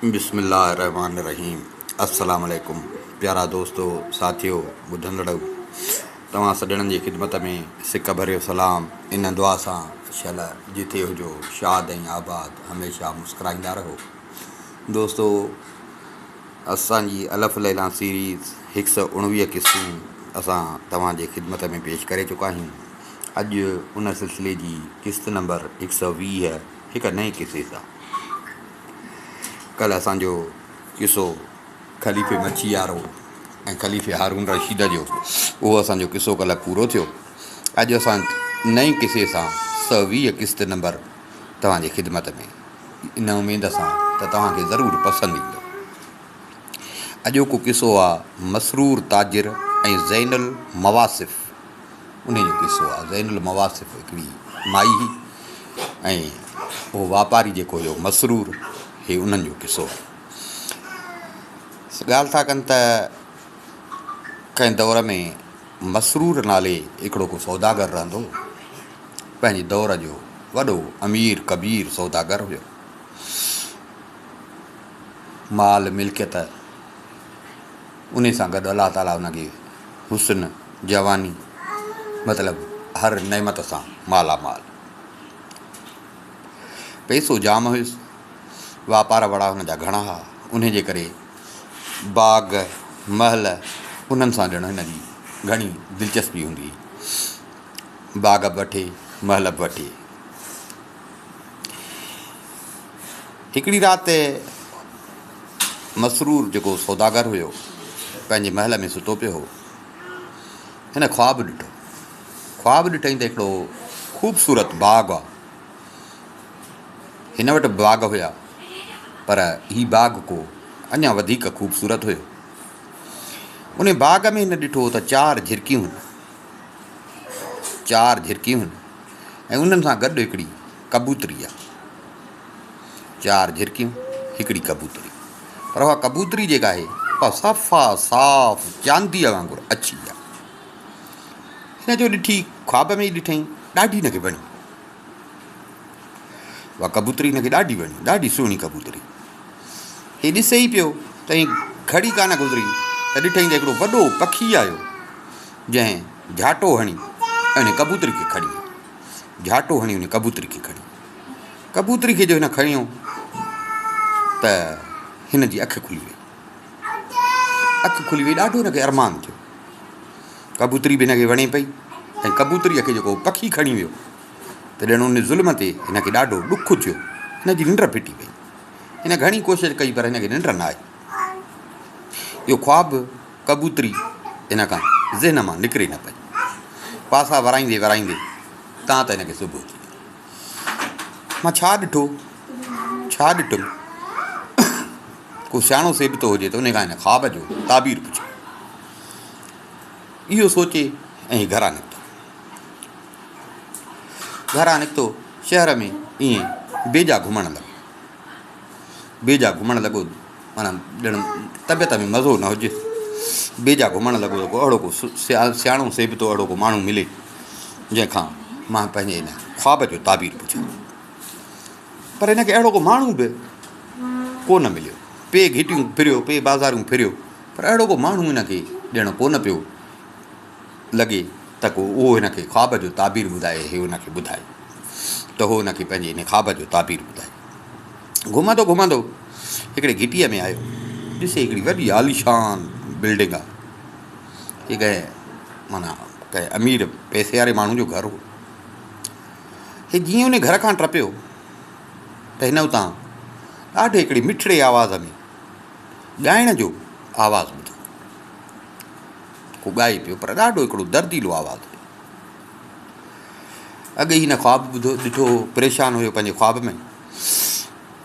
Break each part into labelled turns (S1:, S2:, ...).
S1: بسم الله الرحمن الرحيم السلام عليڪم پيارا دوستو ساٿيو ٻڌندڙو توهان سڄڻن جي خدمت ۾ سڪ ڀريو سلام ان دعا سان شل جتي هجو شاد ۽ آباد هميشه مسڪرائيندا رهو دوستو اسان جي الف ليليٰ سيريز هڪ سئو اڻويهه قسطون اسان توهان جي خدمت ۾ پيش ڪري چڪا آهيون اڄ ان سلسلي جي قسط نمبر هڪ سئو 20 هڪ نئين قصي سان. ڪلهه اسان جو قصو خليفي مڇي وارو ۽ خليفي هارون رشيد جو اهو اسان جو قصو ڪلهه پورو ٿيو. اڄ اسان نئين قصي سان 120 قسط نمبر توهان جي خدمت ۾ ان اميد سان ته توهان کي ضرور پسند ايندو. اڄوڪو قصو آ مسرور تاجر ۽ زين المواصف. انهي جو قصو آ. زين المواصف هڪڙي مائي هئي ۽ اهو واپاري جيڪو هيو مسرور هي انهن جو قصو آ. ڳالهه ٿا ڪن ته ڪنهن دور ۾ مسرور نالي هڪڙو ڪو سوداگر رهندو هو. پنهنجي دور جو وڏو امير ڪبير سوداگر هيو. مال ملڪيت انهي سان گڏ الله تعالي ان کي حسن، جواني مطلب هر نعمت سان مالا مال. پئسو جام هيس، واپار وڙا هن جا گهڻا ها، انهي جي ڪري باغ، محل انهن سان ڄڻ هن جي گهڻي دلچسپي هوندي هئي. باغ به وٺي، محل به وٺي. هڪڙي رات مسرور جيڪو سوداگر هيو، پنهنجي محل ۾ ستو پيو هو. هن خواب ڏٺو. خواب ڏٺائين ته هڪڙو خوبصورت باغ آ. هن وٽ به باغ هيا، پر هي باغ ڪو اڃا وڌيڪ خوبصورت هيو. ان باغ ۾ هن ڏٺو ته چار جهرڪيون هن. چار جهرڪيون هن ۽ انهن سان گڏ هڪڙي ڪبوتري آ. چار جهرڪيون، هڪڙي ڪبوتري. پر اها ڪبوتري جيڪا آهي، اها صفا صاف چانديء وانگر اڇي آهي. هن جو ڏٺي، خواب ۾ ئي ڏٺائين، ڏاڍي هن کي وڻي. اها ڪبوتري هن کي ڏاڍي وڻي، ڏاڍي سهڻي ڪبوتري. هي ڏسي ئي پيو ته ائين گهڙي ڪانه گذري ته ڏٺائين ته هڪڙو وڏو پکي آيو، جنهن جهاٽو هڻي ۽ ان ڪبوتري کي کڻي ويو. جهاٽو هڻي ان ڪبوتري کي کڻي ويو. ڪبوتري کي جو هن کڻيو ته هن جي اک کلي وئي. اک کلي وئي ڏاڍو هن کي ارمان ٿيو. ڪبوتري به هن کي وڻي پئي ۽ ڪبوتريء کي جيڪو پکي کڻي ويو ته ڄڻ ان ظلم تي هن کي ڏاڍو ڏک ٿيو. هن جي ننڊ ڦٽي وئي. هن گهڻي ڪوشش ڪئي پر هن کي ننڊ نه آئي. اهو خواب ڪبوتري هن کان ذهن مان نڪري نه پئي. پاسا ورائيندي ورائيندي تان ته هن کي صبح ٿي ويو. مان ڇا ڏٺو، ڇا ڏٺم؟ ڪو سياڻو سيبتو هجي ته ان کان هن خواب جو تعبير پڇان. اهو سوچي ۽ گهران نڪتو. گهران نڪتو شهر ۾ ائين بيجا گهمڻ لڳو. بيجا گهمڻ لڳو معنيٰ ڄڻ طبيعت ۾ مزو نه هجيس. بيجا گهمڻ لڳو ته ڪو اهڙو ڪو سياڻو سيبتو اهڙو ڪو ماڻهو ملي جنهن کان مان پنهنجي ان خواب جو تعبير پڇان. پر هن کي اهڙو ڪو ماڻهو به ڪو نه مليو. پئي گهٽيون ڦريو، پئي بازارون ڦريو، پر اهڙو ڪو ماڻهو هن کي ڄڻ ڪو نه پيو لڳي ته ڪو اهو هن کي خواب جو تعبير ٻڌائي، هي هن کي ٻڌائي ته هو هن کي پنهنجي ان خواب جو تعبير ٻڌائي. گهمندو گهمندو هڪڙي گهٽيء ۾ آيو. ڏسي هڪڙي وڏي عاليشان بلڊنگ آ. هي ڪنهن معنيٰ ڪنهن امير پئسي واري ماڻهو جو گهر هو. هي جيئن ان گهر کان ٽپيو ته هن اتان ڏاڍي هڪڙي مٺڙي آواز ۾ ڳائڻ جو آواز ٻڌو. ڪو ڳائي پيو پر ڏاڍو هڪڙو درديلو آواز هيو. اڳ ئي هن خواب ٻڌو ڏٺو هو، پريشان هيو پنهنجي خواب ۾.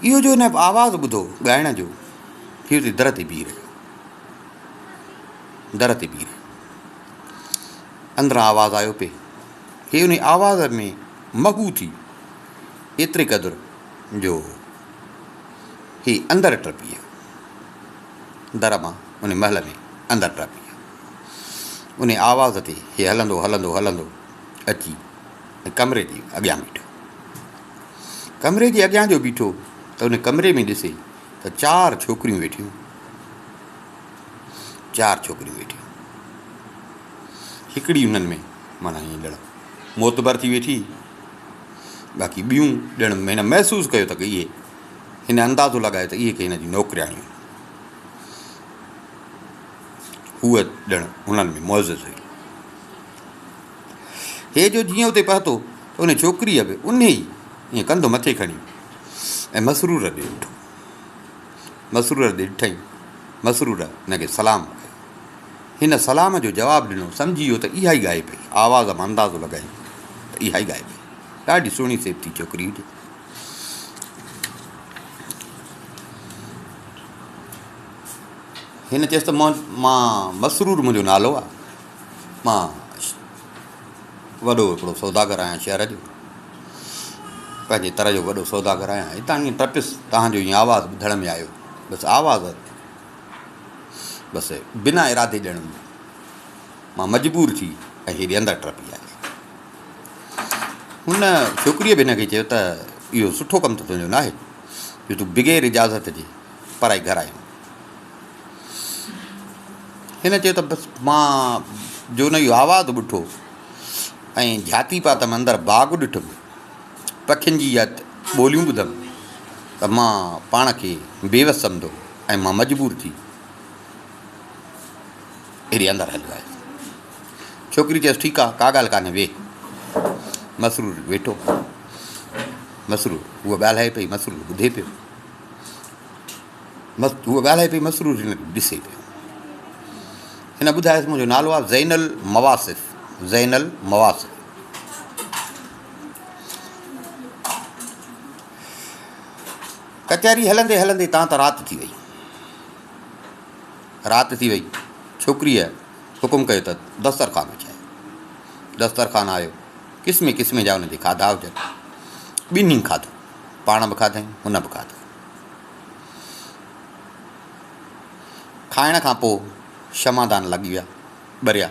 S1: اهو جو هن آواز ٻڌو ڳائڻ جو، هي اتي در تي بيهي رهيو. در تي بيهي رهيو. اندران آواز آيو پئي. هي ان آواز ۾ مغو ٿي ايتري قدر جو هي اندر ٽپي ويو. در مان ان محل ۾ اندر ٽپي ويو. ان آواز تي هي هلندو هلندو هلندو اچي ۽ ڪمري جي اڳيان بيٺو. ڪمري جي اڳيان جو بيٺو ته ان ڪمري ۾ ڏسي ته ته چار ڇوڪريون ويٺيون، چار ڇوڪريون ويٺيون. هڪڙي انهن ۾ معنيٰ ائين ڄڻ معتبر ٿي ويٺي، باقي ٻيون ڄڻ هن محسوس ڪيو ته اهي، هن اندازو لڳايو ته اهي ڪي هن جون نوڪرياڻيون آهن. هوء ڄڻ انهن ۾ معزز هئي. هي جو جيئن اتي پهتو ته ان ڇوڪريء به انهي ئي ائين ڪنڌ مٿي کڻي ۽ مسرور ڏي ڏٺو. مسرور ڏي ڏٺائين. مسرور هن کي سلام ڪيو. هن سلام جو جواب ڏنو. سمجهي ويو ته اها ئي ڳائي پئي. آواز مان اندازو لڳايائين ته اها ئي ڳائي پئي. ڏاڍي سهڻي سيبتي ڇوڪري هجي. هن چيس ته مان مسرور منهنجو نالو آهي. مان وڏو هڪڙو سوداگر آهيان شهر جو. پنهنجي تر جو وڏو سوداگر آهيان. هتان ائين ٽپيس توهان جو ائين آواز ٻڌڻ ۾ آيو. بس آواز بس بنا ارادي ڄڻ مان مجبور ٿي ۽ هيڏي اندر ٽپي آيس. هن ڇوڪريء به هن کي چيو ته اهو سٺو ڪم ته تنهنجو ناهي جو تون بغير اجازت جي پرائي گهر آيو. هن چيو ته بس مان جو نه اهو آواز ٻٺو ۽ جهاتي پاتم اندر باغ ڏٺم، پکين جي اها ٻوليون ٻڌم ته مان پاڻ کي بيوس سمجهيو ۽ مان مجبور ٿي هيڏي اندر هليو آيس. ڇوڪري چيس ٺيڪ آ ڪا ڳالهه ڪانهي ويهه. مسرور ويٺو. مسرور هوء ڳالهائي پئي مسرور ٻڌي پيو. هوء ڳالهائي پئي مسرور هن کي ڏسي پيو. هن ٻڌايس منهنجو نالو آهي زين المواصف زين المواصف. ڪچهري هلندي هلندي تان ته رات ٿي وئي. رات ٿي وئي. ڇوڪريء حڪم ڪيو ته دسترخوان وڇايو. دسترخوان آيو. قسمين قسمين جا ان تي کاڌا هجن. ٻنهي کاڌو. پاڻ به کاڌائين، هن به کاڌو. کائڻ کان پوء شمعدان لڳي ويا، ٻريا،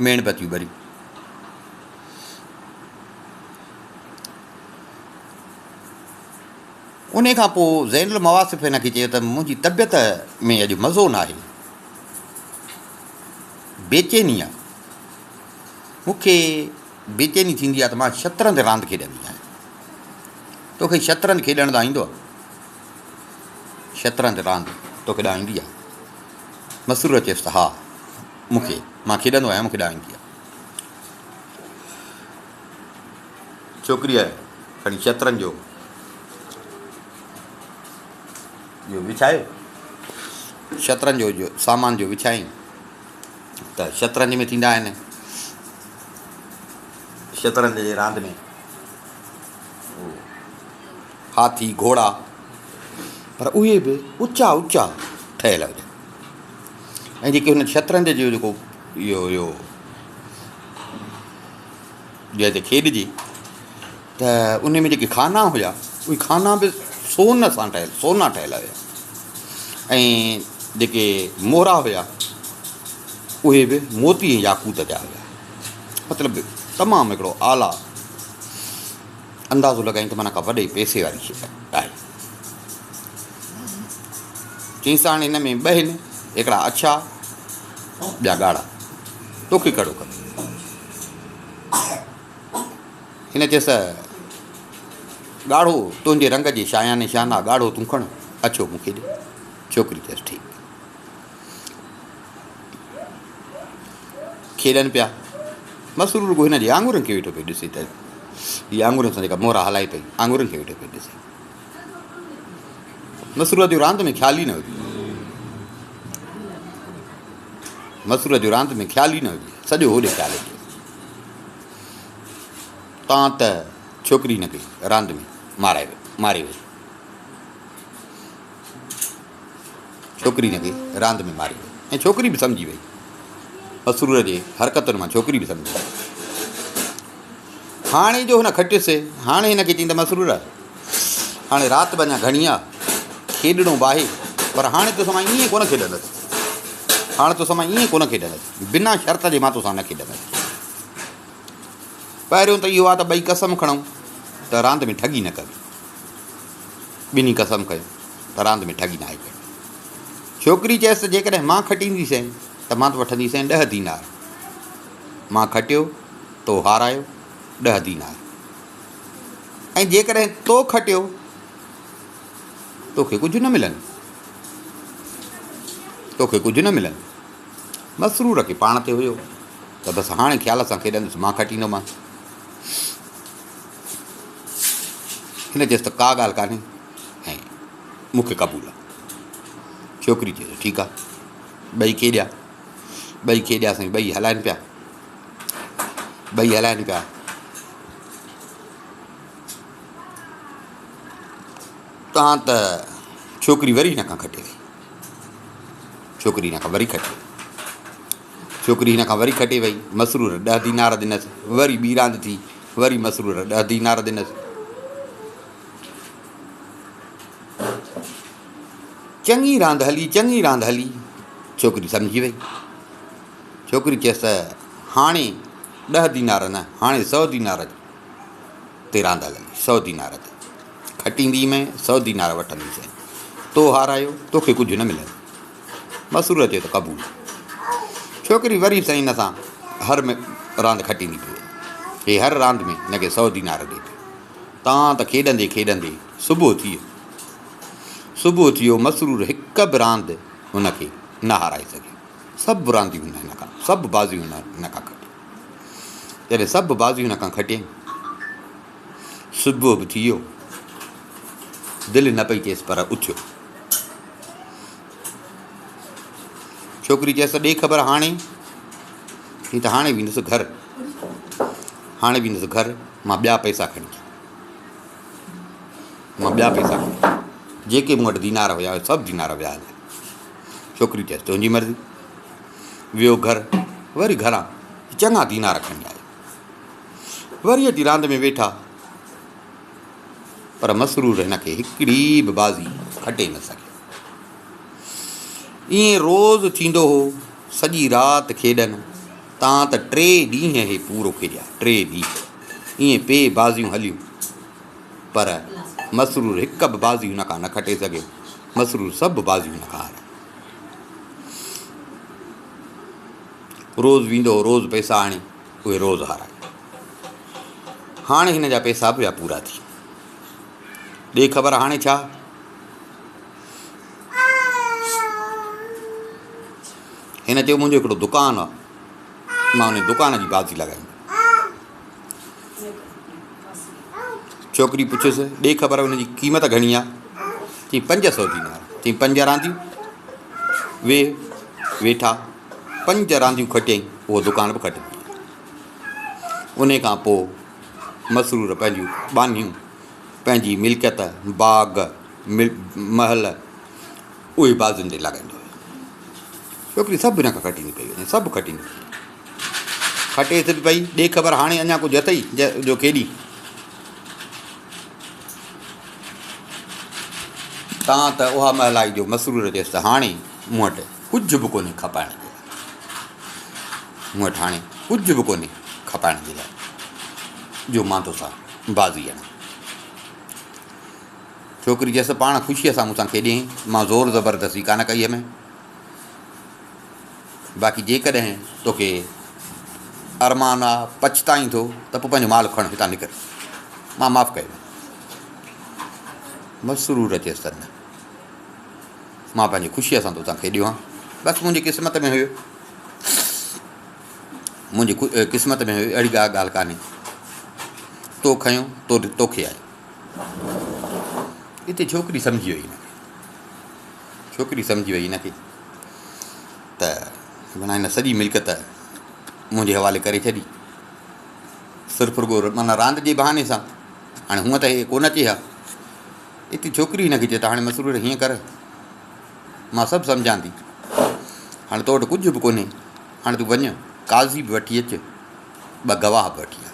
S1: ميڻ بتيون ٻريون. انهيء کان پوء زين المواصف هن کي چيو ته منهنجي طبيعت ۾ اڄ مزو ناهي، بيچيني آهي. مون کي بيچيني ٿيندي آهي ته مان شطرنج راند کيڏندي آهيان. توکي شطرنج کيڏڻ ته ايندو آهي؟ شطرنج راند توکي ڏانهن ايندي آهي؟ مسرور چيس ته ها، مون کي، مان کيڏندو آهيان، مون کي ڏانهن ايندي آهي. ڇوڪريء کڻي شطرنج جو جو وڇايو، شطرنج جو سامان جو وڇايائين ته شطرنج ۾ ٿيندا آهن شطرنج جي راند ۾ هاٿي گهوڙا پر اهي به اوچا اوچا ٺهيل هجن ۽ جيڪي هن شطرنج جو جيڪو اهو هيو جنهن تي کيڏجي ته ان ۾ جيڪي خانا هيا اهي خانا به سون سان ٺهيل سونا ٺهيل هيا ۽ جيڪي مهرا هيا اهي به موتي ۽ ياقوت جا هيا مطلب تمام هڪڙو اعليٰ اندازو لڳائين ته معنيٰ ڪا وڏي پئسي واري شيء آهي. چيائينس هاڻي هن ۾ ٻه آهن، هڪڙا اڇا ٻيا ڳاڙها، توکي ڪهڙو کپي؟ هن چيس ڳاڙهو تنهنجي رنگ جي شايان شان آ، ڳاڙهو تون کڻ، اڇو مون کي ڏي. ڇوڪري چيس ٺيڪ. کيڏن پيا. مسرور رڳو هن جي آڱرين کي ويٺو پيو ڏسي ته هي آڱرين سان جيڪا مهرا هلائي پئي، آڱرين کي ويٺو پيو ڏسي. مسرور جو راند ۾ خيال ئي نه هجي. مسرور جو راند ۾ خيال ئي نه هجي، سڄو هوڏي خيال هجي. تان ته ڇوڪري هن کي راند ۾ مارائي ماري وئي. ڇوڪري هن کي راند ۾ ماري وئي ۽ ڇوڪري به سمجهي وئي. مسرور جي حرڪتن مان ڇوڪري به سمجهي وئي. هاڻي جو هن کٽيس، هاڻي هن کي چيائين ته مسرور، هاڻي رات به اڃا گهڻي آ، کيڏڻو به آهي، پر هاڻي توسان مان ائين ڪونه کيڏندس. هاڻي توسان مان ائين ڪونه کيڏندس. بنا شرط جي مان توسان نه کيڏندس. پهريون ته اهو آ ته ٻئي قسم کڻون ته راند ۾ ٺڳي نه ڪبي. ٻنهي قسم کنيو. ته راند ۾ ٺڳي ناهي ڪئي. ڇوڪري چيس ته جيڪڏهن مان کٽينديسين ته مان ته وٺنديسين ڏهه دينار. مان کٽيو، تو هارايو، ڏهه دينار. ۽ جيڪڏهن تو کٽيو، توکي ڪجهه نه ملندو. توکي ڪجهه نه ملندو. مسرور کي پاڻ تي هيو ته بس هاڻي خيال سان کيڏندس، مان کٽيندومانس. هن چيس ته ڪا ڳالهه ڪانهي ۽ مون کي قبول آ. ڇوڪري چيس ته ٺيڪ آ. ٻئي کيڏيا. ٻئي کيڏيا سائين ٻئي هلائن پيا. ٻئي هلائن پيا. تان ته ڇوڪري وري هن کان کٽي وئي. ڇوڪري هن کان وري کٽي وئي. ڇوڪري هن کان وري کٽي وئي. مسرور ڏهه دينار ڏنس. وري ٻي راند ٿي. وري مسرور ڏهه دينار ڏنس. چڱي راند هلي، چڱي راند هلي. ڇوڪري سمجهي وئي. ڇوڪري چيس ته هاڻي ڏهه دينار نه، هاڻي سؤ دينار تي راند هلندي، سؤ دينار تي. کٽينديمين، سؤ دينار وٺنديسين. تو هارايو، توکي ڪجهه نه ملندو. مسرور چيو ته قبول. ڇوڪري وري سائين هن سان هر راند کٽيندي پئي وڃي. هي هر راند ۾ هن کي سؤ دينار ڏئي پيو. تان ته کيڏندي کيڏندي صبح ٿي ويو. صبح ٿي ويو، مسرور هڪ به راند هن کي نه هارائي سگهيو. سڀ رانديون هن کان، سڀ بازيون هن کان کٽيون. جڏهن سڀ بازيون هن کان کٽيائين، صبح به ٿي ويو. دل نه پئي چيس پر اٿيو. ڇوڪري چيس ته ڏي خبر هاڻي؟ چيائين ته هاڻي ويندس گهر. هاڻي ويندس گهر، مان ٻيا پئسا کڻي اچان. مان ٻيا پئسا کڻي اچان. جيڪي مون وٽ دينار هيا، اهي سڀ دينار ويا هليا. ڇوڪري چيس تنهنجي مرضي. ويو گهر، وري گهران چڱا دينار کڻي آيو. وري اچي راند ۾ ويٺا. پر مسرور هن کي هڪڙي به بازي کٽي نه سگهيو. ائين روز ٿيندو هو، سڄي رات کيڏن، تان ته ٽي ڏينهن هي پورو کيڏيا، ٽي ڏينهن ائين پئي بازيون هليون، پر مسرور هڪ به بازي هن کان نه کٽي سگهيو، مسرور سڀ بازيون هن کان هارايون. روز ويندو هو، روز پئسا آڻي، اهي روز هارائي. هاڻي هن جا پئسا به ويا پورا ٿي. ڏي خبر هاڻي ڇا؟ هن چيو منهنجو هڪڙو دڪان آ، مان ان دڪان جي بازي لڳائيندم. ڇوڪري پڇيس، ڏي خبر ان جي قيمت گهڻي آ؟ چيائين 500 دينار. چيائين پنج رانديون؟ ويهه ويٺا، پنج رانديون کٽيائين، اهو دڪان به کٽجي ويو. انهي کان پوء مسرور پنهنجون ٻانهيون، پنهنجي ملڪيت، باغ، محل اهي بازين تي لڳائيندو ويو. ڇوڪري سڀ هن کان کٽيندي پئي وڃي، سڀ کٽيندي پئي وڃي. کٽيس به پئي، ڏي خبر هاڻي اڃا ڪجهه اٿئي جو کيڏين. تان ته اها مهل آئي جو مسرور چيس ته هاڻي مون وٽ ڪجهه به ڪونهي کپائڻ جي لاء. مون وٽ هاڻي ڪجهه به ڪونهي کپائڻ جي لاء جو مان توسان بازي هڻان. ڇوڪري چيس ته پاڻ خوشيء سان مون سان کيڏين، مان زور زبردستي ڪانه ڪئي هئم. باقي جيڪڏهن توکي ارمان آ، پڇتائين ٿو ته پوء پنهنجو مال کڻ هتان نڪر، مان معاف ڪيو. مسرور چيس ته نه، مان پنهنجي خوشيء سان توسان کيڏيو هان، بس منهنجي قسمت ۾ هيو، منهنجي قسمت ۾ هيو، اهڙي ڪا ڳالهه ڪانهي، تو کنيو تو توکي آهي. اتي ڇوڪري سمجهي وئي هن کي، ڇوڪري سمجهي وئي هن کي ته معنيٰ هن سڄي ملڪيت منهنجي حوالي ڪري ڇڏي، صرف رڳو معنيٰ راند جي بهاني سان. هاڻي هونء ته هي ڪونه اچي ها. اتي ڇوڪري هن کي چيو ته هاڻي مسرور هيئن ڪر، مان سڀ سمجهان ٿي، هاڻي تو وٽ ڪجهه به ڪونهي، هاڻي تون وڃ قاضي به وٺي اچ، ٻه گواهه به وٺي آ.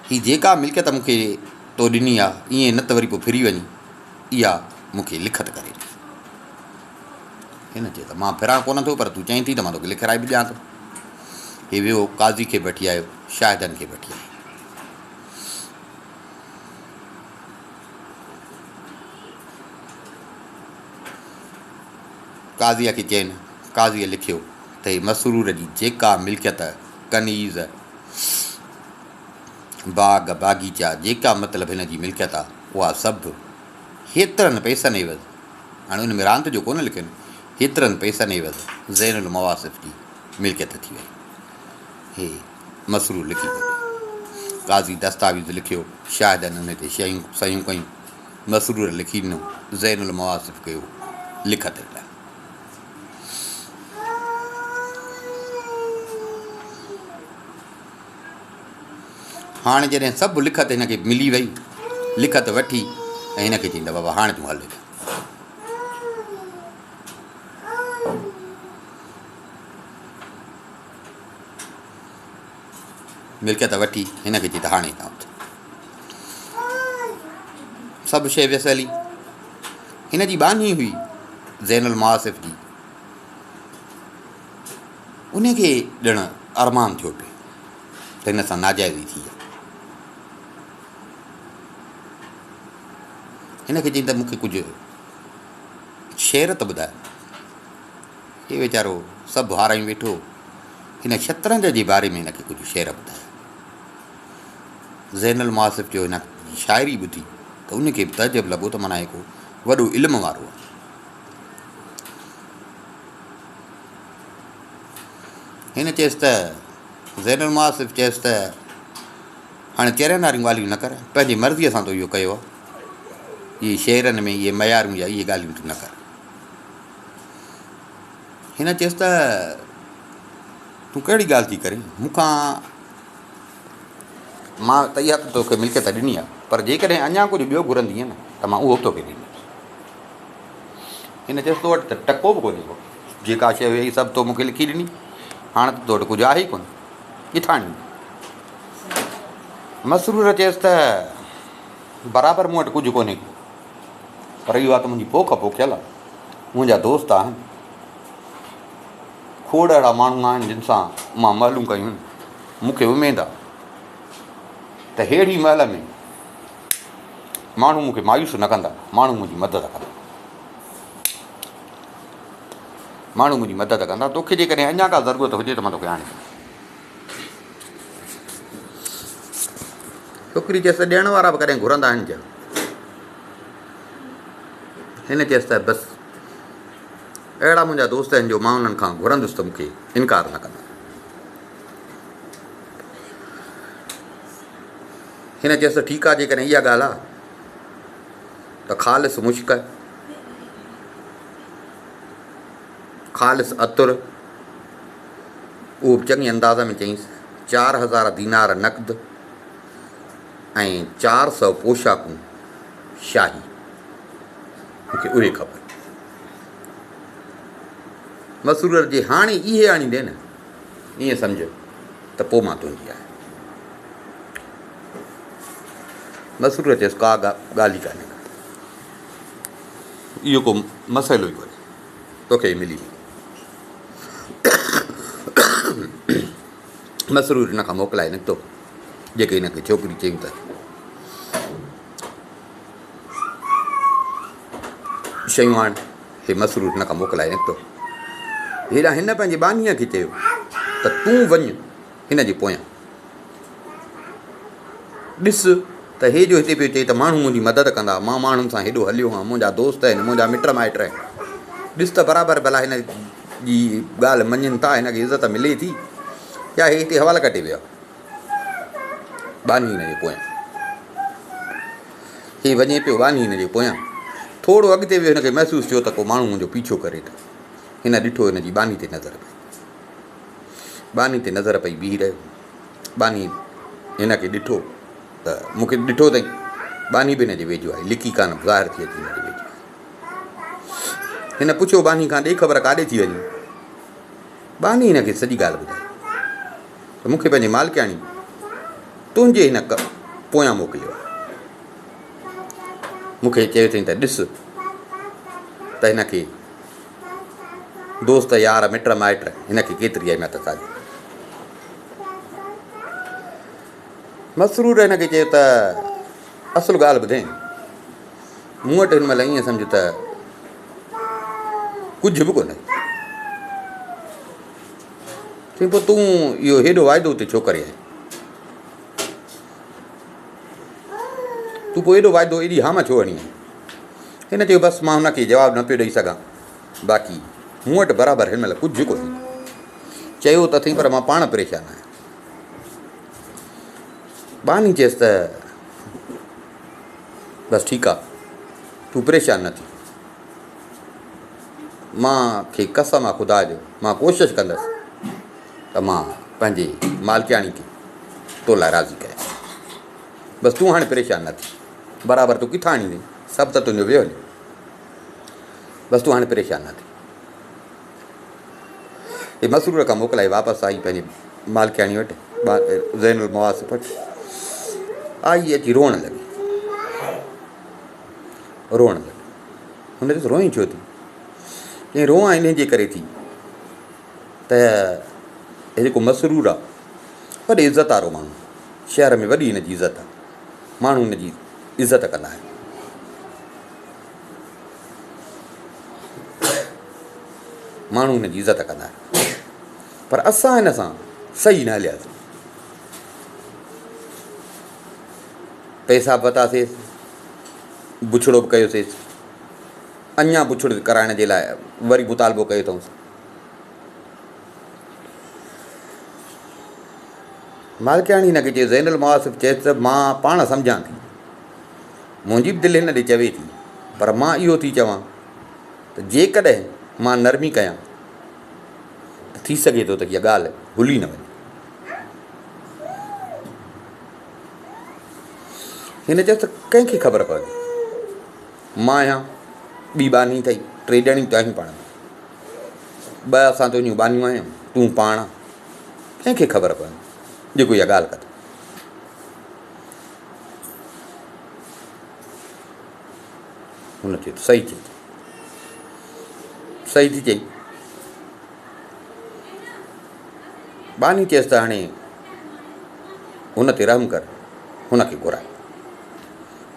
S1: هي جيڪا ملڪيت مون کي تو ڏني آ، ائين نه ته وري پوء ڦري وڃي، اها مون کي لکت ڪري ڏي. هن چيو ته مان ڦران ڪونه ٿو، پر تون چئين ٿي ته مان توکي لکرائي به ڏيان ٿو. هي ويو قاضي کي به وٺي آيو، شاهدن کي به وٺي آيو. قاضيء کي چين، قاضيء لکيو ته هي مسرور جي جيڪا ملڪيت، ڪنيز، باغ، باغيچا، جيڪا مطلب هن جي ملڪيت آ، اها سڀ هيترن پئسن عيوض، هاڻي ان ۾ راند جو ڪونه لکين، هيترن پئسن عيوض زين المواصف جي ملڪيت ٿي وئي. هي مسرور لکي ٿو ڏئي. قاضي دستاويز لکيو، شاهدن ان تي شيون صحيحون ڪيون. مسرور لکي ڏنو، زين المواصف ڪيو لکت ڏنا. هاڻي جڏهن سڀ لکت هن کي ملي وئي، لکت وٺي ۽ هن کي چئين ته بابا هاڻي تون هل هتان. ملڪيت وٺي هن کي چئي ته هاڻي هتان اٿ. سڀ شيء ويس هلي. هن جي ٻانهي هئي زين المعاصف جي. ان کي ڄڻ ارمان ٿيو پئي ته هن سان ناجائزي ٿي آهي. هن کي چئي ته مون کي ڪجهه شعر ته ٻڌاء. هي ويچارو سڀ هارايون ويٺو هو. هن شطرنج جي باري ۾ هن کي ڪجهه شعر ٻڌايا. زين المعاصف جو هن جي شاعري ٻڌي ته ان کي به تعجب لڳو ته معنيٰ هي ڪو وڏو علم وارو آهي. هن چيس ته، زين المعاصف چيس ته، هاڻي چرين واريون ڳالهيون نه ڪر، پنهنجي مرضيء سان تو اهو ڪيو آهي. اهي شعرن ۾ اهي معيارون يا اهي ڳالهيون تون نه ڪر. هن چيس ته تون ڪهڙي ڳالهه ٿي ڪرين، مون کان مان ته اها ته توکي ملڪيت ڏني آهي، پر جيڪڏهن اڃا ڪجهه ٻيو گهرندينء نه ته مان اهو به توکي ڏيندس. هن چيس تو وٽ ته ٽڪو به ڪونهي ڪو، جيڪا شيء هئي سڀ تو مون کي لکي ڏني، هاڻ ته تو وٽ ڪجهه آهي ئي ڪونه، ڪٿان آڻيندين؟ مسرور چيس ته برابر مون وٽ ڪجهه ڪونهي ڪو، پر اهو آهي ته منهنجي پوک پوکيل آهي، منهنجا دوست آهن، کوڙ اهڙا ماڻهو آهن جن سان مان مهلون ڪيون آهن، مون کي اميد آهي ته ههڙي مهل ۾ ماڻهو مون کي مايوس نه ڪندا، ماڻهو منهنجي مدد ڪندا. ماڻهو منهنجي مدد ڪندا، توکي جيڪڏهن اڃا ڪا ضرورت هجي ته مان توکي آڻي ڏيندس. ڇوڪري چيس ته ڏيڻ وارا به ڪڏهن گهرندا آهن ڇا؟ هن چيس ته بس اهڙا منهنجا دوست آهن جو مان انهن کان گهرندس ته مون کي انڪار نه ڪندا. هن چيس ته ٺيڪ آهي جيڪڏهن اها ڳالهه آهي ته خالص مشڪ، خالص عطر، اهو به چڱي انداز ۾ چيائينس، 4000 دينار نقد ۽ 400 پوشاڪون شاهي مون کي اهي کپن. مسرور جي هاڻي اهي آڻيندين نه، ائين سمجهه ته پوء مان تنهنجي آهيان. مسرور چيس ڪا ڳالهه ئي ڪانهي ڪا، اهو ڪو مسئلو ئي ڪونهي، توکي ئي ملي ويندو. مسرور هن کان موڪلائي نڪتو، جيڪي هن کي ڇوڪري چيائين ته شيون آڻ، هي مسرور هن کان موڪلائي نڪتو. هيڏانهن هن پنهنجي ٻانهيء کي چيو ته تون وڃ هن جي پويان. ڏس ته هي جو هتي پيو چئي ته ماڻهو منهنجي مدد ڪندا، مان ماڻهن سان هيڏو هليو هان، منهنجا دوست آهن، منهنجا مٽ مائٽ آهن. ڏس ته برابر ڀلا هن جي ڳالهه مڃين ٿا، هن کي عزت ملي ٿي يا هي هتي حوالا ڪٽي ويو آهي. ٻانهي هن جي پويان. هي وڃي پيو ٻانهي هن جي پويان. ٿورو اڳتي ويو هن کي محسوس ٿيو ته ڪو ماڻهو منهنجو پيڇو ڪري ٿو. هن ڏٺو هن جي ٻانهي تي نظر پئي. ٻانهي تي نظر پئي بيهي رهيو. ٻانهي هن کي ڏٺو ته مون کي ڏٺو اٿئي. ٻانهي به هن جي ويجهو آئي، لڪي ڪانه ظاهر ٿي اچي هن جي ويجهو آئي. هن پڇيو ٻانهي کان ڏي خبر ڪاڏي ٿي وڃين؟ ٻانهي هن کي سڄي ڳالهه ٻڌائي ته مون کي پنهنجي مالڪياڻي تنهنجي هن پويان موڪليو آهي. مون کي چيو اٿئي ته ڏس ته هن کي دوست يار مٽ مائٽ هن کي ڪيتري اهميت ٿا ڏين. مسرور هن کي چيو ته اصل ڳالهه ٻڌين، مون وٽ هن مهل ائين سمجهه ته ڪجهه به ڪونهي. چيائين پوء تون اهو هيڏو واعدو اتي ڇو ڪري آئين؟ تون پوء ايڏو واعدو ايڏي هام ڇو هڻي آئين؟ هن چيو بس مان هن کي جواب نه پيو ڏئي سگهان. باقي مون وٽ برابر هن مهل ڪجهه ڪونهي. چيو ته اٿئي پر مان پاڻ پريشان آهيان. ٻانهي چيس ته بس ٺيڪ آ، تون پريشان نه ٿي. مان کي قسم آ خدا جو، مان ڪوشش ڪندس ته مان پنهنجي مالڪياڻي کي تو لاء راضي ڪريان. بس تون هاڻي پريشان نه ٿي. برابر تون ڪٿان آڻيندين، سڀ ته تنهنجو ويو هليو. بس تون هاڻي پريشان نه ٿي. هي مسرور کان موڪلائي واپس آئي پنهنجي مالڪياڻي وٽ زين المواصف وٽ آئي اچي روئڻ لڳي روئڻ لڳي هن چيس روئين ڇو ٿي چيائين روئان انهي جي ڪري ٿي ته هي جيڪو مسرور آ وڏي عزت وارو ماڻهو شهر ۾ وڏي هن جي عزت آ ماڻهو هن جي عزت ڪندا آهن ماڻهو هن جي عزت ڪندا آهن پر اسان هن سان صحيح نه هلياسين پئسا به ورتاسيس بڇڙو به ڪيوسيس اڃا بڇڙو ڪرائڻ جي لاء وري مطالبو ڪيو اٿئونس مالڪياڻي هن کي چيو زين المواصف چيس ته مان پاڻ سمجهان ٿي منهنجي به دل هن ڏي چوي ٿي، پر مان اهو ٿي چوان ته جيڪڏهن مان نرمي ڪيان ته ٿي سگهي ٿو ته هيء ڳالهه هلي نه وڃي. هن چيس ته ڪنهن کي خبر پوندي؟ مان آهيان، ٻي ٻانهي اٿئي، ٽي ڄڻيون ته آهيون پاڻ ۾. ٻه اسان تنهنجون ٻانهيون آهيون، تون پاڻ آن. ڪنهن کي خبر پوندي جيڪو اها ڳالهه ڪندو؟ هن چيو ته صحيح چئي ٿي. صحيح ٿي چئي. ٻانهي چيس ته هاڻي هن تي رحم ڪر، هن کي گهراء.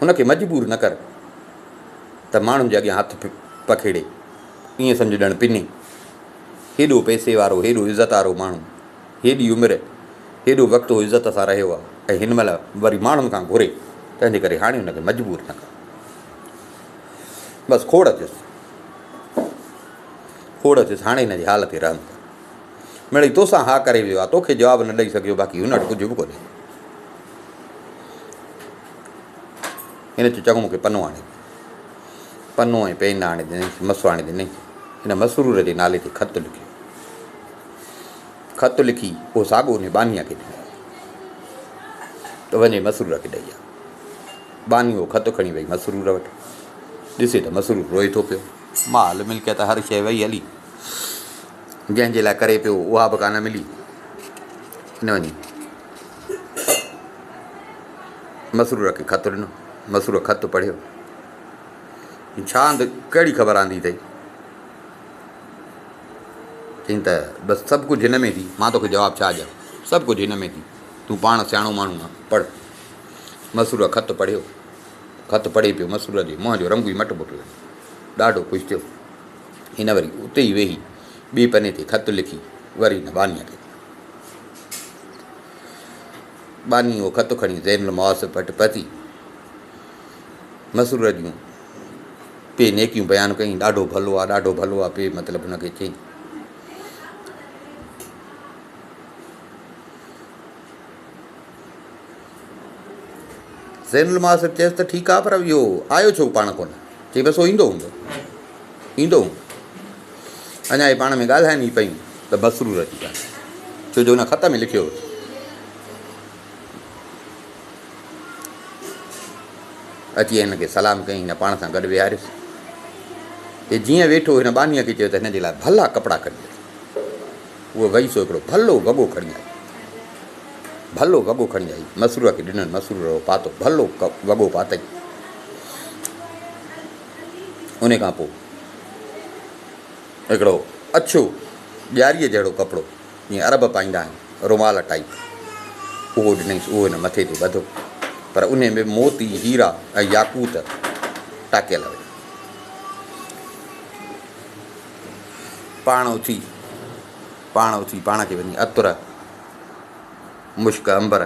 S1: هن کي مجبور نه ڪر ته ماڻهن جي اڳيان هٿ پکيڙي، ائين سمجهه ڄڻ پني. هيڏو پئسي وارو، هيڏو عزت وارو ماڻهو، هيڏي عمر، هيڏو وقت هو عزت سان رهيو آهي ۽ هن مهل وري ماڻهن کان گهري، تنهنجي ڪري هاڻي هن کي مجبور نه ڪر. بس کوڙ اٿس، کوڙ اٿس، هاڻي هن جي حال تي رحم ڪر. مڙئي توسان ها ڪري ويو آهي، توکي جواب نه ڏئي سگهيو، باقي هن وٽ ڪجهه به ڪونهي. هن چيو، چڱو مون کي پنو آڻي ڏي. پنو ۽ پين آڻي ڏنائينس، مس آڻي ڏنائينس. هن مسرور جي نالي تي خط لکيو. خط لکي اهو ساڳو انهي ٻانهيء کي ڏنو ته وڃي مسرور کي ڏئي آ. ٻانهي اهو خط کڻي وئي مسرور وٽ. ڏسي ته مسرور روئي ٿو پيو. مال ملڪيت هر شيء وئي هلي. جنهن جي لاء ڪري پيو اها به ڪانه ملي. هن وڃي مسرور کي خط ڏنو. مسرور خط پڙهيو. ڇا آند ڪهڙي خبر آندي اٿئي؟ چيائين ته بس سڀ ڪجهه هن ۾ ٿي، مان توکي جواب ڇا ڏيان؟ سڀ ڪجهه هن ۾ ٿي، تون پاڻ سياڻو ماڻهو آن، پڙهه. مسرور خط پڙهيو. خط پڙهي پيو، مسرور جي منهن جو رنگ ئي مٽبو پيو وڃي. ڏاڍو خوش ٿيو. هن وري اتي ئي ويهي ٻئي پني تي خط لکي وري هن ٻانهيء کي ڏنو. ٻانهي اهو خط کڻي زين المحاسب وٽ پهتي. مسرور جون پي نيڪيون بيان ڪيائين، ڏاڍو ڀلو آ، ڏاڍو ڀلو آ، پي مطلب هن کي چيائين. زين المحاسب چيس ته ٺيڪ آ پر اهو آيو ڇو پاڻ ڪونه؟ چي بس هو ايندو هوندو، ايندو هوندو. اڃا اهي پاڻ ۾ ڳالهائن ئي پيون ته مسرور اچي ويو، ڇو جو هن خط ۾ لکيو هو. اچي هن کي سلام ڪيائين. هن پاڻ سان گڏ ويهاريس. هي جيئن ويٺو، هن ٻانهيء کي چيو ته هن جي لاء ڀلا ڪپڙا کڻي اچ. هوء وئي سو هڪڙو ڀلو وڳو کڻي آئي. ڀلو وڳو کڻي آئي. مسرور کي ڏنن. مسرور اهو پاتو. ڀلو وڳو پاتائين. ان کان پوء هڪڙو اڇو ڄاريء جهڙو ڪپڙو، جيئن عرب پائيندا آهن، رومال ٽائيپ، اهو ڏنائينس، اهو هن مٿي تي ٻڌو، پر انهي ۾ موتي، هيرا ۽ ياقوت ٽاڪيل هيا. پاڻ اٿي، پاڻ اٿي پاڻ کي وڃي عطر، مشڪ، عنبر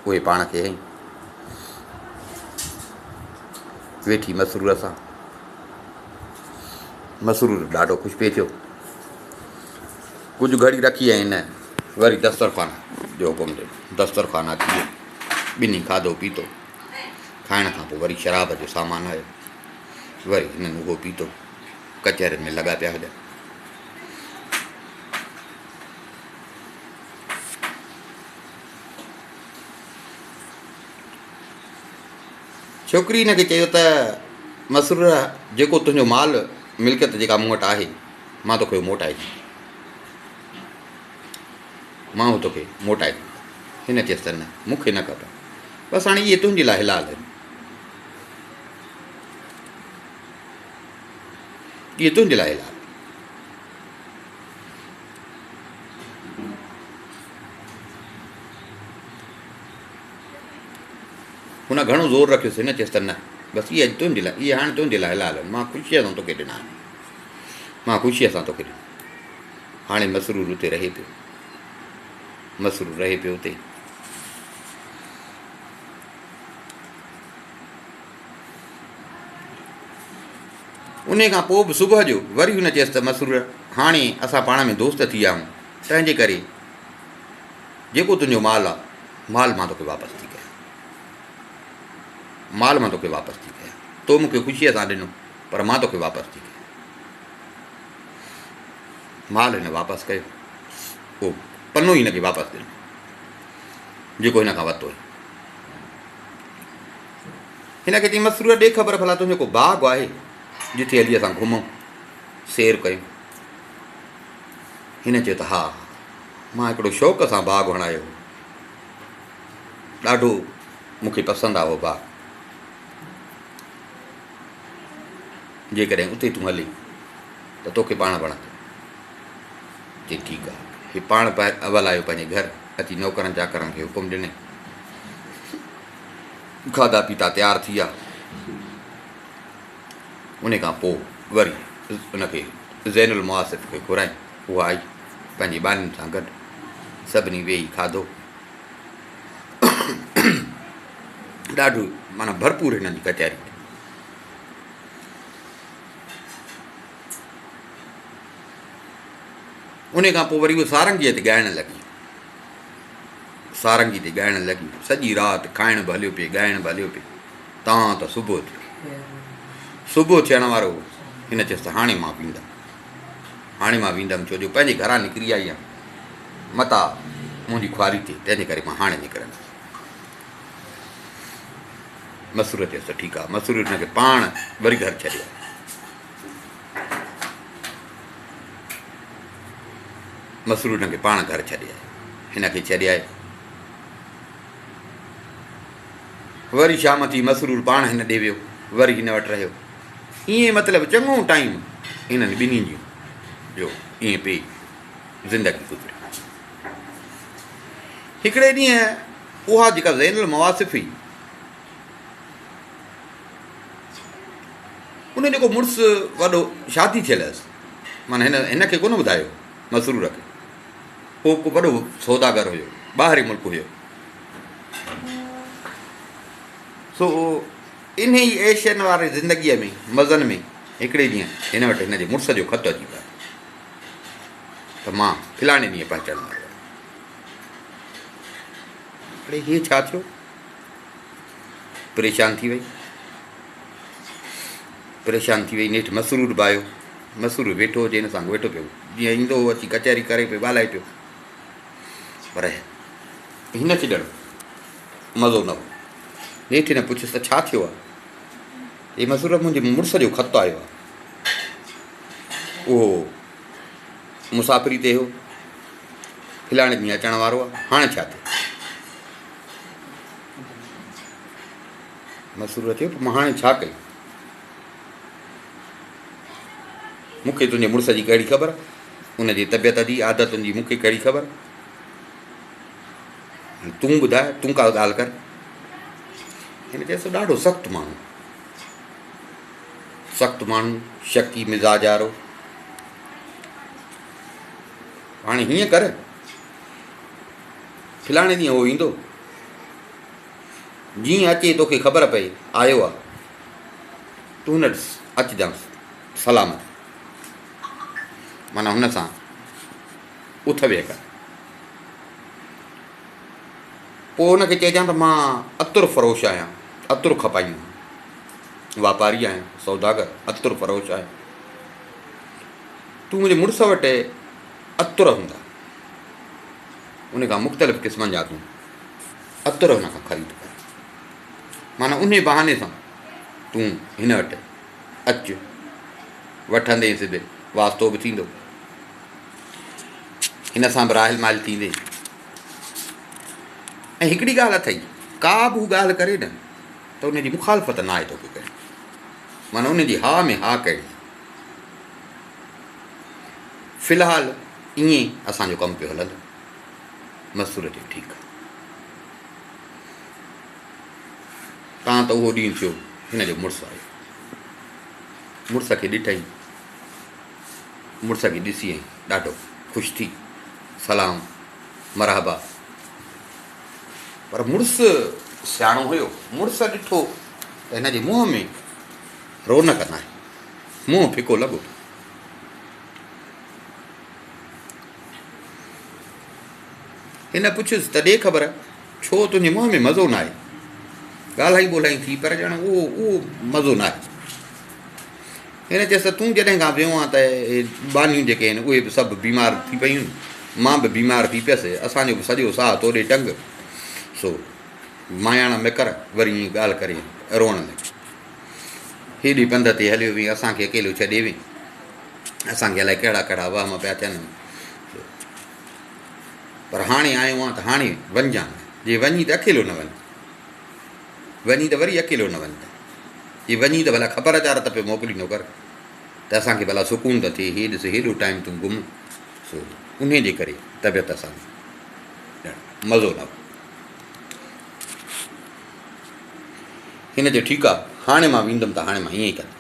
S1: اهي پاڻ کي هنئي. ويٺي مسرور سان. مسرور ڏاڍو خوش پئي ٿيو. ڪجهه گهڙي رکي ۽ هن وري دسترخوان جو حڪم ڏنو. دسترخوان اچي ويو. ٻنهي کاڌو پيتو. کائڻ کان پوء وري شراب جو سامان آيو. وري هنن اهو پيتو. ڪچهرين ۾ لڳا پيا هجن. ڇوڪري هن کي چيو ته مسرور جيڪو تنهنجو مال ملڪيت جيڪا مون وٽ آهي مان توکي اهو موٽائي ڏيندس. مان اهو توکي موٽائي ڏيندس. هن چيس ته نه مون کي نه کپن. بس هاڻي اهي تنهنجي لاء حلال آهن. اهي تنهنجي لاء حلال آهن. هن گهڻو زور رکيس، هن چيس ته نه، بس اهي اڄ تنهنجي لاء، اهي هاڻي تنهنجي لاء حلال آهن، مان خوشيء سان توکي ڏنا آهن، مان خوشيء سان توکي ڏنا. هاڻي مسرور اتي رهي پيو، مسرور رهي پيو اتي. انهيء کان پوء به صبح جو وري هن چيس ته مسرور، هاڻي اسان پاڻ ۾ دوست ٿي ويا آهيون، تنهنجي ڪري جيڪو تنهنجو مال آ، مال مان توکي واپس ٿي ڪيان. مال مان توکي واپس ٿي ڪيان. تو مون کي خوشيء سان ڏنو، پر مان توکي واپس ٿي ڪيان. مال هن واپس ڪيو. اهو پنو ئي هن کي واپس ڏنو، جيڪو هن کان ورتو هئي. هن کي چيائين، مسرور ڏي خبر ڀلا تنهنجو ڪو باغ آهي، جتي هلي اسان گهمون، سير ڪيون. هن چيو ته ها، مان هڪڙو شوق سان باغ هڻايو هو. ڏاڍو مون کي پسند آهي اهو باغ. جيڪڏهن اتي تون هلين ته توکي پاڻ وڻندو. چي ٺيڪ آهي. هي پاڻ اول آيو پنهنجي گهر، اچي نوڪرن چاڪرن کي حڪم ڏني. کاڌا پيتا تيار ٿي ويا. ان کان پوء وري ان کي زين المعاصف کي گهرائين. اها آئي پنهنجي ٻانهين سان گڏ. سڀني ويهي کاڌو. ڏاڍو معنيٰ ڀرپور هنن جي ڪچهري ٿي. ان کان پوء وري هوء سارنگيء تي ڳائڻ لڳي. سارنگي تي ڳائڻ لڳي. سڄي رات کائڻ به هليو پئي، ڳائڻ به هليو پئي. تان ته صبح ٿيو. صبح ٿيڻ وارو هو. هن چيس ته هاڻي مان ويندم. هاڻي مان ويندم ڇو جو پنهنجي گهران نڪري آئي آهيان. متان منهنجي خواري ٿئي، تنهنجي ڪري مان هاڻي نڪرندس. مسرور چيس ته ٺيڪ آهي. مسرور هن کي پاڻ وري گهر ڇڏي آيو. مسرور هن کي پاڻ گهر ڇڏي آيو. هن کي ڇڏي آيو. وري شام ٿي، مسرور پاڻ هن ڏي ويو، وري هن وٽ رهيو. ائين مطلب چڱو ٽائيم هنن ٻنهي جون جو ائين پئي زندگي گذري. هڪڙي ڏينهن اها جيڪا زين المواصف هئي، ان جيڪو مڙس وڏو شادي ٿيل هيس، معنيٰ هن هن کي ڪونه ٻڌايو مسرور کي، هو ڪو وڏو سوداگر هيو، ٻاهرين ملڪ هيو. سو انهي عيشن واري زندگيء ۾ مزن ۾ هڪڙي ڏينهن هن وٽ هن جي مڙس جو خط اچي پيو ته مان فلاڻي ڏينهن پهچڻ وارو آهيان. اڙي هي ڇا ٿيو؟ پريشان ٿي وئي. پريشان ٿي وئي. نيٺ مسرور به آيو. مسرور ويٺو هجي هن سان ويٺو پيو جيئن ايندو هو اچي ڪچهري ڪري پيو ڳالهائي پيو پر هن کي ڄڻ مزو نه هو. نيٺ هن پڇيس ته ڇا ٿيو آهي؟ چي مسرور منهنجي مڙس جو خط آيو آهي. اهو مسافري تي هو. فلاڻي ڏينهن اچڻ وارو آهي. هاڻي ڇا ٿيو؟ مسرور چيو ته مان هاڻي ڇا ڪيان؟ مون کي تنهنجي مڙس جي ڪهڙي خبر؟ ان جي طبيعت جي عادتن جي مون کي ڪهڙي خبر؟ تون ٻڌاء، تون ڪا ڳالهه ڪر. هن چيس ته ڏاڍو سخت ماڻهو، سخت ماڻهو، شڪي مزاج وارو، هاڻي هيئن ڪر، فلاڻي ڏينهن هو ايندو، جيئن اچي توکي خبر پئي آيو آ، تون هن وٽ اچجانس سلام تي، معنيٰ هن سان اٿ ويهه ڪر. پوء هن کي چئجان ته مان عطر فروش آهيان، عطر کپائيندو آهيان، واپاري آهيان، سوداگر، عطر فروش آهيان. تون منهنجي مڙس وٽ عطر هوندا، ان کان مختلف قسمن جا تون عطر هن کان خريد ڪر. معنيٰ انهي بهاني سان تون هن وٽ اچ، وٺندينس به واسطو به ٿيندو، هن سان به راهل ماهل ٿيندين. ۽ هڪڙي ڳالهه اٿئي، ڪا به هو ڳالهه ڪري نه ته ان جي مخالفت ناهي توکي ڪرڻي، معنيٰ ان جي ها ۾ ها ڪرڻي. في الحال ائين اسان جو ڪم پيو هلندو. مسرور چيو ٺيڪ آهي. تان ته اهو ڏينهن ٿيو، هن جو مڙس آيو. مڙس کي ڏٺائين، مڙس کي ڏسي ۽ ڏاڍو خوش ٿي، سلام مرحبا. پر مڙس سياڻو هيو، مڙس ڏٺو ته هن جي منهن ۾ رونق ناهي، منهن ڦڪو لڳو ٿو. هن پڇيس ته ڏي خبر، ڇو تنهنجي منهن ۾ مزو ناهي؟ ڳالهائين ٻولهائين ٿي پر ڄڻ اهو اهو مزو ناهي. هن چيس ته تون جڏهن کان ويو آهين ته اهي ٻانهيون جيڪي آهن اهي به سڀ بيمار ٿي پيون، مان به بيمار ٿي پيس، اسان جو به سڄو ساهه تو ڏي ٽنگ، سو ماياڻا م ڪر. وري ائين ڳالهه ڪري روئڻ لڳي. هيڏي پنڌ تي هليو وئين، اسان کي اڪيلو ڇڏي وئين، اسان کي الائي ڪهڙا ڪهڙا وهم پيا ٿين، پر هاڻي آيو آهيان ته هاڻي وڃجان، جي وڃين ته اڪيلو نه وڃ. وڃين ته وري اڪيلو نه وڃ ته جي وڃين ته ڀلا خبر چار ته پيو موڪليندو ڪر ته اسان کي ڀلا سڪون ته ٿئي هي ڏس هيڏو ٽائيم تون گم سو انهي جي ڪري طبيعت اسان جي ڄڻ مزو نه هن چيو ٺيڪ آ هاڻي مان ويندم ته هاڻي مان ائين ئي ڪندم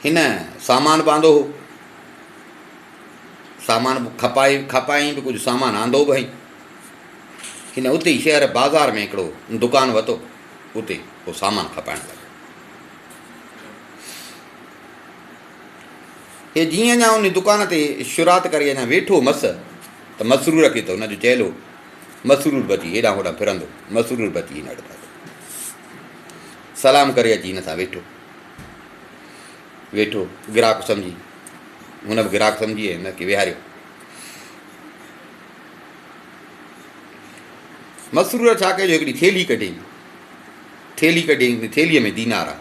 S1: هن سامان به آندو هو سامان به کپائي کپائين به ڪجهه سامان آندو به هئائين. هن اتي ئي شهر بازار ۾ هڪڙو دڪان ورتو، اتي هو سامان کپائڻ لڳو. هي جيئن اڃا ان دڪان تي شروعات ڪري اڃا ويٺو مس ته مسرور کي ته هن جو چيلو مسرور به اچي هيڏانهن هوڏانهن ڦرندو، مسرور به اچي هن وٽ پهتو. سلام ڪري اچي هن سان ويٺو. ويٺو گراهڪ سمجهي هن به گراهڪ سمجهي ۽ هن کي ويهاريو. مسرور ڇا ڪيو جو هڪڙي ٿيلهي ڪڍيائين. ٿيلهي ڪڍيائين ته ٿيلهيء ۾ دينار آ.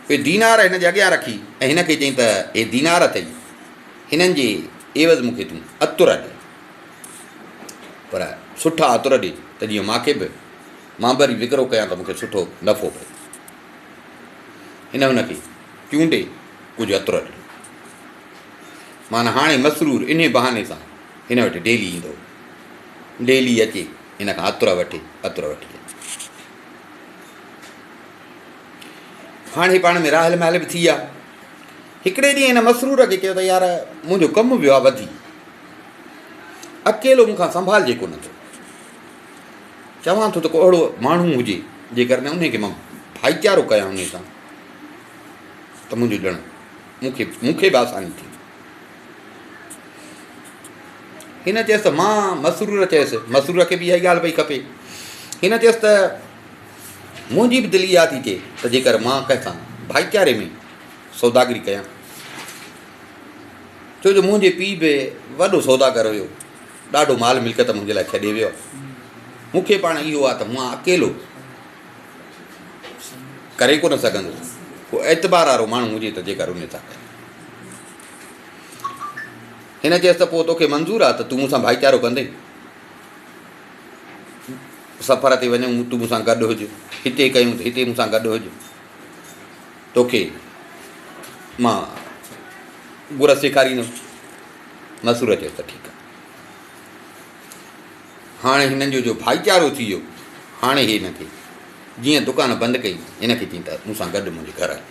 S1: اهي دينار هن جي اڳيان رکي ۽ هن کي چيائين ته اهي دينار اٿئي، هنن جي عيوض مون کي تون عطر ڏي. پر سٺا عطر ڏي ته جيئن مان کي به مان به وري وڪرو ڪيان ته مون کي سٺو نفعو پئي. هن هن کي چونڊي ڪجهه عطر ڏنو. معنيٰ هاڻي مسرور انهي بهاني سان هن وٽ ڊيلي ايندو هو. ڊيلي اچي هن کان عطر وٺي، عطر وٺي اچي. هاڻي هي پاڻ ۾ راهل مهل به ٿي ويا. هڪڙي ڏينهن هن مسرور کي چيو ته يار منهنجو ڪم ويو آهي وڌي. اڪيلو مون کان سنڀالجي ڪونه ٿو. چوان ٿو ته ڪو اهڙو ماڻهو هجي جيڪر نه انهي کي مان ڀائيچارو ڪيان انهي سان ته منهنجو ڄڻ مون کي مون کي به آساني ٿيندي. هن چيس ته مان مسرور چيس مسرور کي به اها ئي ڳالهه پئي کپي. هن چيس ته منهنجي به دل اها ٿي ٿئي ته جيڪر مان ڪنهن سان ڀائيچاري ۾ سوداگري ڪيان ڇو جو منهنجي پيء به وڏو سوداگر هيو ڏاڍو مال ملڪيت منهنجي لاء ڇڏي ويو آهي. مون کي پاڻ اهو آهي ته مان اڪيلو ڪري ڪونه سگهندس. ڪو اعتبار وارو ماڻهو هجي ته جيڪر ان سان ڪري. هن چيس ته پوء توکي منظور آهي ته تون مون سان ڀائيچارو ڪندين؟ سفر تي وڃون تون مون سان گڏ هج، هتي ڪيون ته هتي مون سان گڏ هج. توکي مان گر سيکاريندس. مسرور چيس ته ٺيڪ آهي. هاڻي هنن جو جو ڀائيچارو ٿي ويو، هاڻي هي هن کي جيئن دڪان بند ڪئي، هن کي چيائين ته مون سان گڏ منهنجي گهر هل.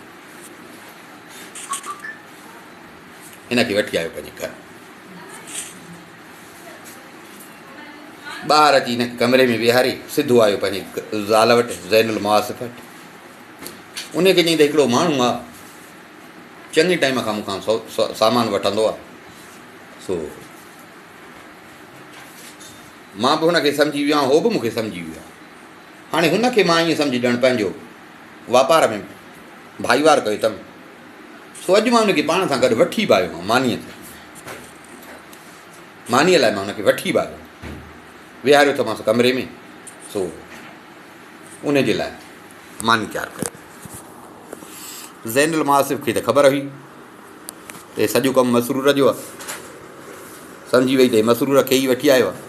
S1: هن کي وٺي آيو پنهنجي گهر. ٻاهر اچي هن کي ڪمري ۾ ويهاري سڌو آيو پنهنجي زال وٽ، زين المعاصف وٽ. ان کي چيائين ته هڪڙو ماڻهو آ، چڱي ٽائيم کان مون کان سامان وٺندو آ، سو مان به هن کي سمجهي ويو آهيان، هو به مون کي سمجهي ويو آهي. هاڻي هن کي مان ائين سمجهي ڄڻ پنهنجو واپار ۾ ڀائيوار ڪيو اٿم، سو اڄ مان هن کي پاڻ سان گڏ وٺي به آيو آهيان مانيء تي. مانيء لاء مان هن کي وٺي به آيو آهيان. ويهاريو اٿمانس ڪمري ۾، سو ان جي لاء ماني تيار ڪيو. زين المعاصف کي ته خبر هئي ته هي سڄو ڪم مسرور جو آهي. سمجهي وئي ته هي مسرور کي ئي وٺي آيو آهي.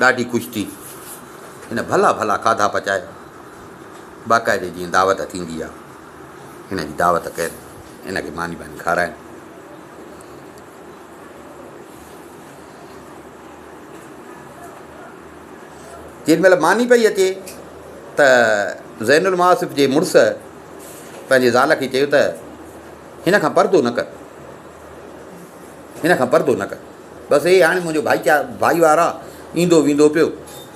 S1: ڏاڍي خوش ٿي. هن ڀلا ڀلا کاڌا پچايا. باقاعدي جيئن دعوت ٿيندي آهي، هن جي دعوت ڪين، هن کي ماني ٻاني کارائين. جيڏي مهل ماني پئي اچي ته زين المعاصف جي مڙس پنهنجي زال کي چيو ته هن کان پردو نه ڪر، هن کان پردو نه ڪر، بس هي هاڻي منهنجو ڀائيوار آ، ايندو ويندو پيو،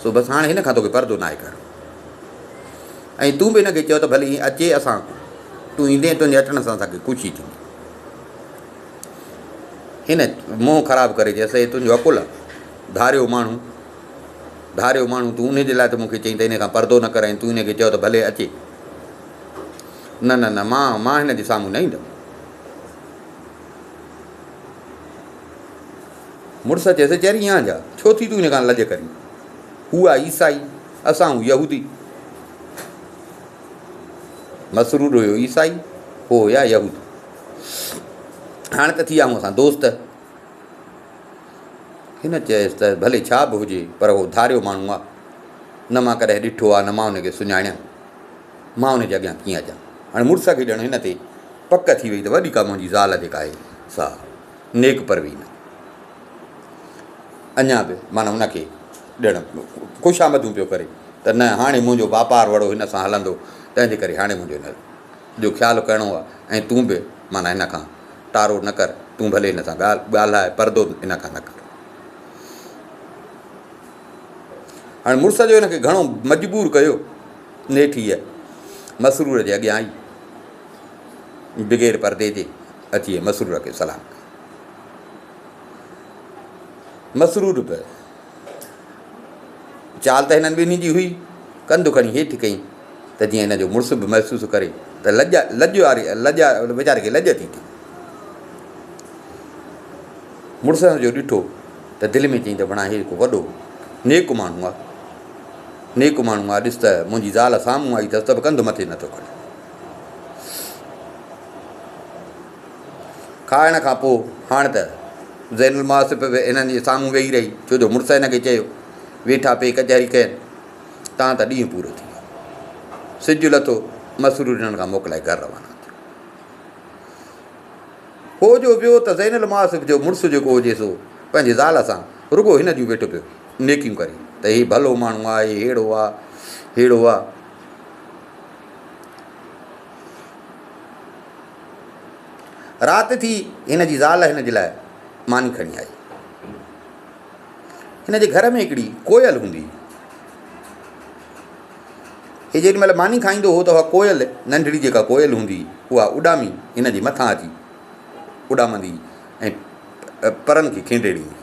S1: سو بس هاڻي هن کان توکي پردو ناهي ڪرڻو. ۽ تون به هن کي چئو ته ڀلي اچي اسان تون ايندين تنهنجي اچڻ سان اسان کي خوشي ٿيندي. هن منهن خراب ڪري چيس، هي تنهنجو عقل آ، ڌاريو ماڻهو، ڌاريو ماڻهو، تون انهي جي لاء ٿو مون کي چئين ته انهي کان پردو نه ڪر ۽ تون انهي کي چئو ته ڀلي اچي. نه نه نه، مان، مان هن جي سامهون نه ايندم. مڙس چيس، چري آن جا، ڇو ٿي تون هن کان لڄ ڪرين؟ هو آ عيسائي، اسان آهيون يهودي. مسرور هيو عيسائي، هو هيا يهودي. هاڻ ته ٿي ويا آهيون اسان دوست. هن چيس ته ڀلي ڇا به هجي پر هو ڌاريو ماڻهو آ، نه مان ڪڏهن ڏٺو آ نه مان ان کي سڃاڻيان، مان ان جي اڳيان ڪيئن اچان. هاڻي مڙس کي ڄڻ هن تي پڪ ٿي وئي ته وڏي ڪا منهنجي زال جيڪا آهي سا نيڪ پروين آ. اڃا به معنيٰ ان کي ڄڻ خوشامدون پيو ڪري ته نه هاڻي منهنجو واپار وڙو هن سان هلندو، تنهن جي ڪري هاڻي منهنجو هن جو خيال ڪرڻو آ ۽ تون به معنيٰ هن کان ٽارو نه ڪر، تون ڀلي هن سان ڳالهاء، پردو هن کان نه ڪر. هاڻي مڙس جو هن کي گهڻو مجبور ڪيو، نيٺ هيء مسرور جي اڳيان آئي، بغير پردي جي اچي مسرور کي سلام ڪيو. مسرور به چال ته هنن ٻنهي جي هئي، ڪنڌ کڻي هيٺ ڪيائين ته جيئن هن جو مڙس به محسوس ڪري ته لڄ لڄ واري لڄ ويچاري کي لڄ ٿي ٿئي. مڙس جو ڏٺو ته دل ۾ چيائين ته بڻا هي ڪو وڏو نيڪ ماڻهو آ، نيڪ ماڻهو آ، ڏس ته منهنجي زال سامهون آئي اٿس ته به ڪنڌ مٿي نٿو کڻي. کائڻ کان پوء هاڻ ته زين المعاصف به هنن جي سامهون ويهي رهي، ڇو جو مڙس هن کي چيو، ويٺا پئي ڪچهري ڪين، تان ته ڏينهن پورو ٿي ويو. سج لٿو، مسرور هنن کان موڪلائي گهر روانا ٿيو. هو جو ويو ته زين المعاصف جو مڙس جيڪو هجي سو پنهنجي زال سان رڳو هن جون ويٺو پيو نيڪيون ڪري ته هي ڀلو ماڻهو آ، هي ههڙو آ، ههڙو آ. رات ٿي، هن جي زال هن جي لاء ماني کڻي آئي. هن جي گهر ۾ هڪڙي ڪوئل هوندي هئي. هي جيڏي مهل ماني کائيندو هو ته اها ڪوئل، ننڍڙي جيڪا ڪوئل هوندي هئي، اها اڏامي هن جي مٿان اچي اڏامندي هئي ۽ پرن کي کينڊي ڏيندي هئي.